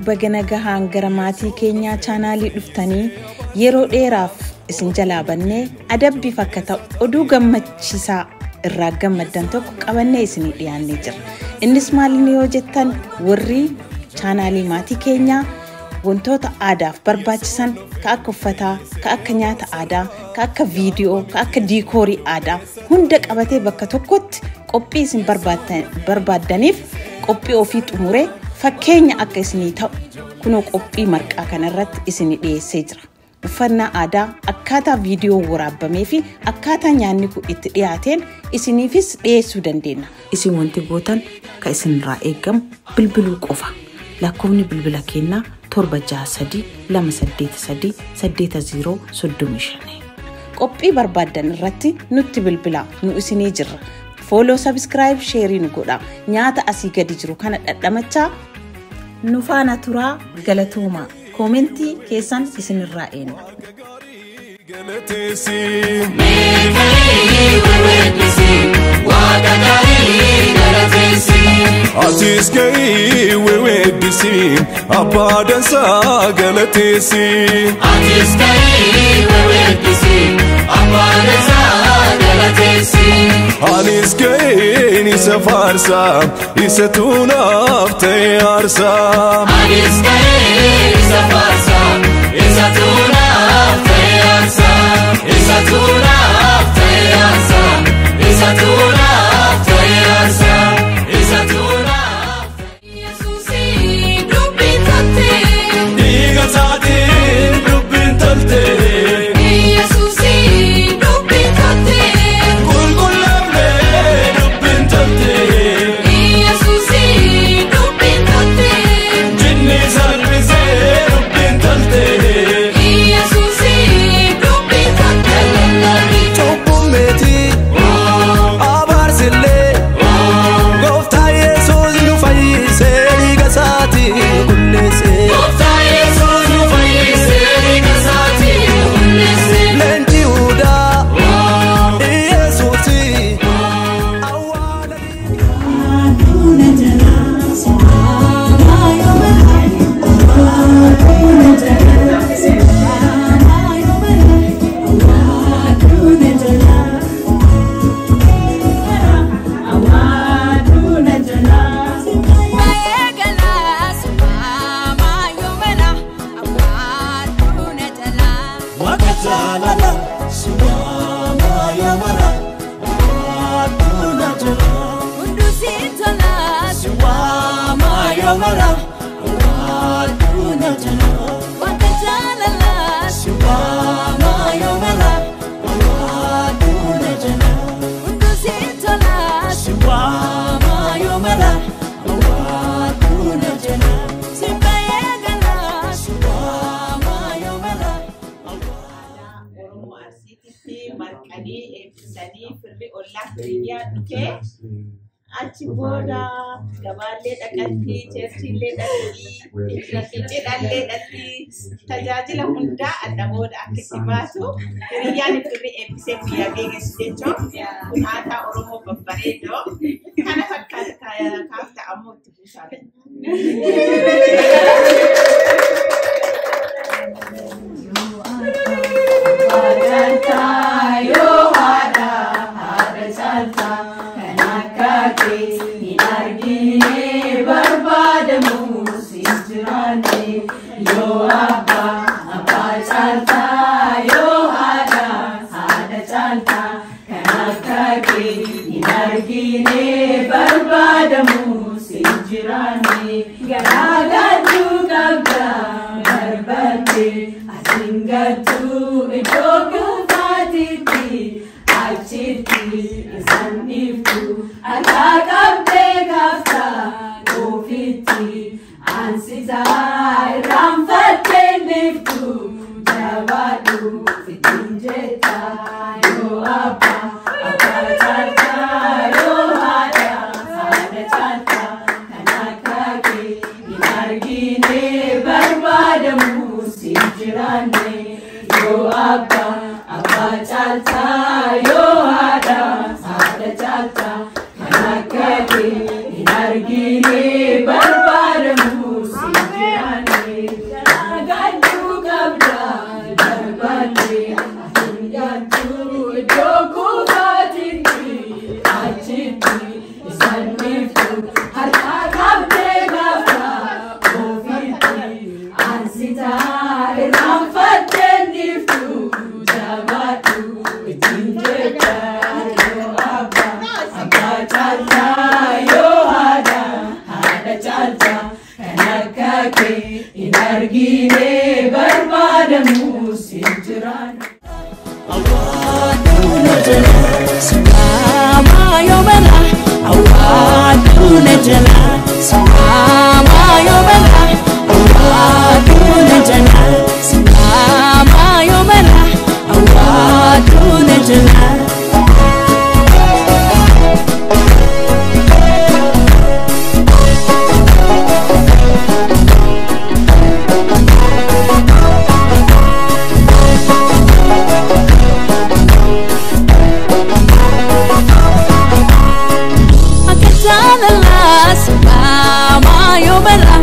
Baga nagahaan gara maatii keenyaa chaanaalii dhuftanii yeroo dheeraaf isin jalaa bannee adabbiif akka ta'u oduu gammachiisaa irraa gammaddan tokko qabannee isinii dhiyaannee jira. Innis maal yoo jettan, warri chaanaalii maatii keenyaa wantoota aadaaf barbaachisan ka akka uffataa, ka akka nyaata aadaa, ka akka viidiyoo, ka akka diikoorii aadaa hunda qabatee bakka tokkotti qophii isin barbaaddaniif qophii ofii xumuree fakkeenya akka isinii ta'u kunoo qophii marqaa kanarratti isinii dhiyeessee jira. Uffannaa aadaa akkaataa viidiyoo waraabamee fi akkaataa nyaanni kun itti dhiyaateen isiniifis dhiyeessuu dandeenya. Isin wanti gootan ka isinirraa eegamu bilbiluu qofa. Lakkoofni bilbila keenyaa 763 283 8035. Qophii barbaaddan irratti nutti bilbilaa, nu isinii jirra. Follow, subscribe, share nu godhaa. Nyaata asii gadi jiru kana dhadhamachaa nu faana turaa, galatoomaa. Koomentii keessan isinirraa eenna. Galateessi. Meeqanii weweddisi, Waaqa gaarii galateessi. Atis ka'ii weweddisi, abbaa dansaa galateessi. Atis ka'ii weweddisi, abbaa dansaa galateessi. Anis ka'een isa faarsaa, isa tuunaaf ta'e aarsaa. Anis ka'ee isa faarsaa, isa tuunaaf ta'e aarsaa. Isa tuunaaf ta'e aarsaa, isa tuunaaf ta'e aarsaa, isa tuunaaf. Yesuusii dubbiin tolte. Dhiiga isaatiin dubbiin tolte. Yesuusii dubbiin tolte. Qulqullaa'ee dubbiin tolte. Yesuusii dubbiin tolte. Jinni salphisee dubbiin tolte. Yesuusii dubbiin tolte. Cubbuun meetii abaarsillee, gooftaa Yesuus nu fayyisee, dhiiga isaatiin qulleessee. Gooftaa Yesuus nu fayyisee, dhiiga isaatiin qulqulleesse. Leenci Yihudaa Yesuusi awwaala. Waaqa jaalala siwaamaa yoomara waaduna jala. Siwaamaa yoomara waaduna jala. Siwaamaa yoomara waaduna jala. Siwaamaa yoomara waaduna jala. Siwaamaa yoomara. Oromoo Arsiititti marqanii eebbisanii, firri ollaa hiriyaa dhufee, achi booda gabaallee dhaqatti, cheerchiillee dhaqxii, cidhallee dhaqxii, tajaajila hundaa adda booda akka itti baasu hiriyyaan firri eebbisee guyyaa geeggessu jechuun kun aadaa Oromoo babbareedoo kana fakkaata. Kaafta ammoo itti buusaa. Yoo haadha, haadha caaltaa kan akka kee hin argine, barbaadamu siin jiraanne. Yoo abbaa, abbaa caaltaa, yoo haadha, haadha caaltaa kan akka kee hin argine, barbaadamu siin jiraanne. Garaa gadduu qabda barbaadde asiin gaddu iddoo kuufaatitti achitti isaan dhiiftu, akka qabdee kaafta ofitti ansisaa irraanfattee dhiiftu, jabaadhu sittiin jetta. Yoo abbaa, abbaa caaltaa, yoo haadha, haadha caaltaa kan akka kee hin argine, barbaadamu siin jiraanne. Yoo abbaa, abbaa caaltaa, yoo haadha, haadha caaltaa kan akka kee hin argine, barbaadamu siin jiraanne. Arginee barbaadamu siin jiraan. Siwaamaa yoomala awwaadduuna jala. Siwaamaa yoomala awwaadduuna jala. Siwaamaa yoomala awwaadduuna jala. Akka jaalala siwaamaa yoomala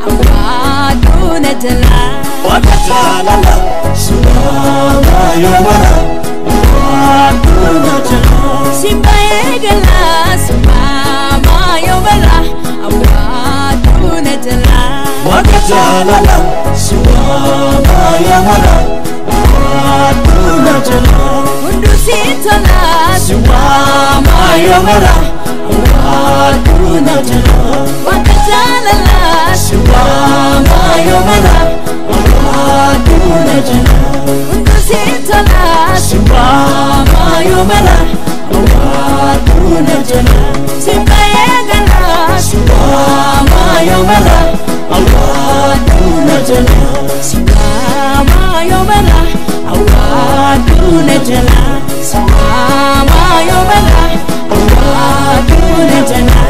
awwaadduuna jala. Waaqa jaalala siwaamaa yoomala awwaadduuna jala. Simba eegala siwaamaa yoomala awwaadduuna jala. Waaqa jaalala siwaamaa yoomala awwaadduuna jala. Hunduusi tola Siwaamaa yoomala awwaadduuna jala. Waaqa jaalala Siwaamaa yoomala awwaadduuna jala. Hunduusi tola Siwaamaa yoomala awwaadduuna jala. Simba eegala Siwaamaa yoomala awwaadduuna jala. Siwaamaa yoomala awwaadduuna jala. Siwaamaa yoomala awwaadduuna jala.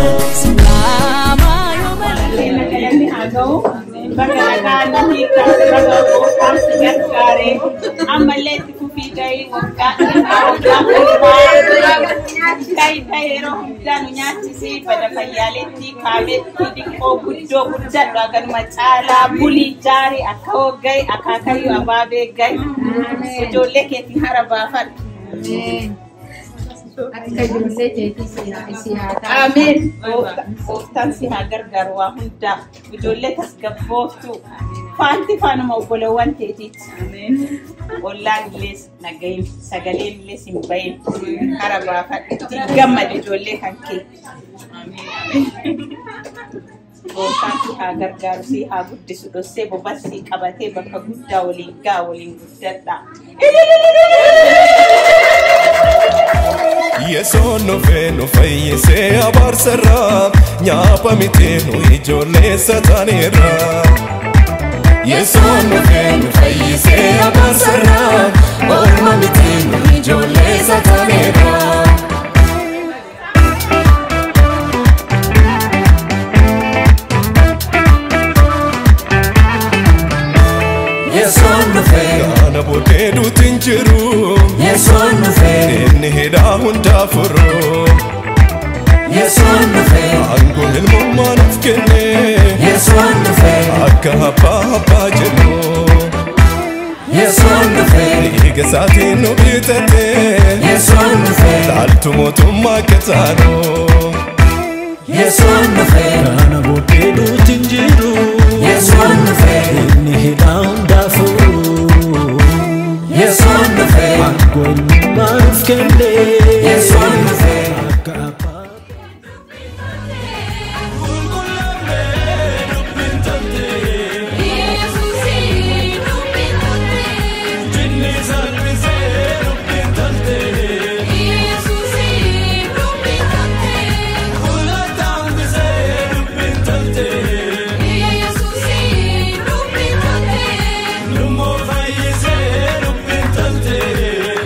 Siwaamaa yoomala. Galanni haa ga'u. Bakka nagaan hiikaa bakka gooftaan si gargaare. Ammallee itti fufii gahii waggaa dhibbaa waggaa dhibbaa. Tayi yeroo hundaa nu nyaachisii bada fayyaaleetti kaametti xiqqoo guddoo guddadhu akkanuma caalaa bulii jaarii akka hoggayi akaakayyuu abaabee gahi. Ijoollee keetiin hara baafadhu. Akka ijoollee keetii si haa taatu. Ameen. Gooftaan si haa gargaaru waa hundaa. Ijoollee tasgabbooftu. Faanti faanuma obbolowwan teetiiti. Ollaan illee nagayin sagaleen illee sin bayin. Hara baafadhu. Gammadi ijoollee kan kee. Gooftaan si haa gargaaru si haa guddisu dhossee bobas si qabatee bakka guddaa waliin gaa waliin guddadha. Yesoon dhufee nu fayyisee abaarsarraa nyaapa miti nu ijoollee sataaniirraa. Yesoon dhufee nu fayyisee abaarsarraa orma miti nu ijoollee sataaniirraa. Yesoon dhufee Kana booddee duuti hin jiru Yesoon dhufee inni hidhaa hundaa furu. Yesoon dhufee Aangoo ilmummaa nuuf kenne Yesoon dhufee akka abbaa abbaa jennu. Yesoon dhufee Dhiiga isaatiin nu bitate Yesoon dhufee dhaaltu mootummaa akka taanu. Yesoon dhufee Kana booddee duuti hin jiru. Yesoon dhufee Inni hidhaa hundaa furu. Yesoon dhufee Aangoo ilmummaa nuuf kenne. Yesoon dhufee Akka abbaa. Qulqulloofnee dubbiin toltee Yesuusii dubbiin toltee jinni salphisee dubbiin toltee Yesuusii dubbiin toltee mul'ata hambisee dubbiin toltee Yesuusii dubbiin toltee lummoo fayyisee dubbiin toltee.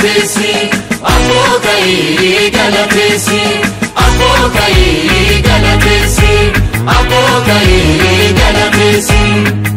galateessi Abboo ka'ii galateessi Abboo ka'ii galateessi Abboo ka'ii galateessi.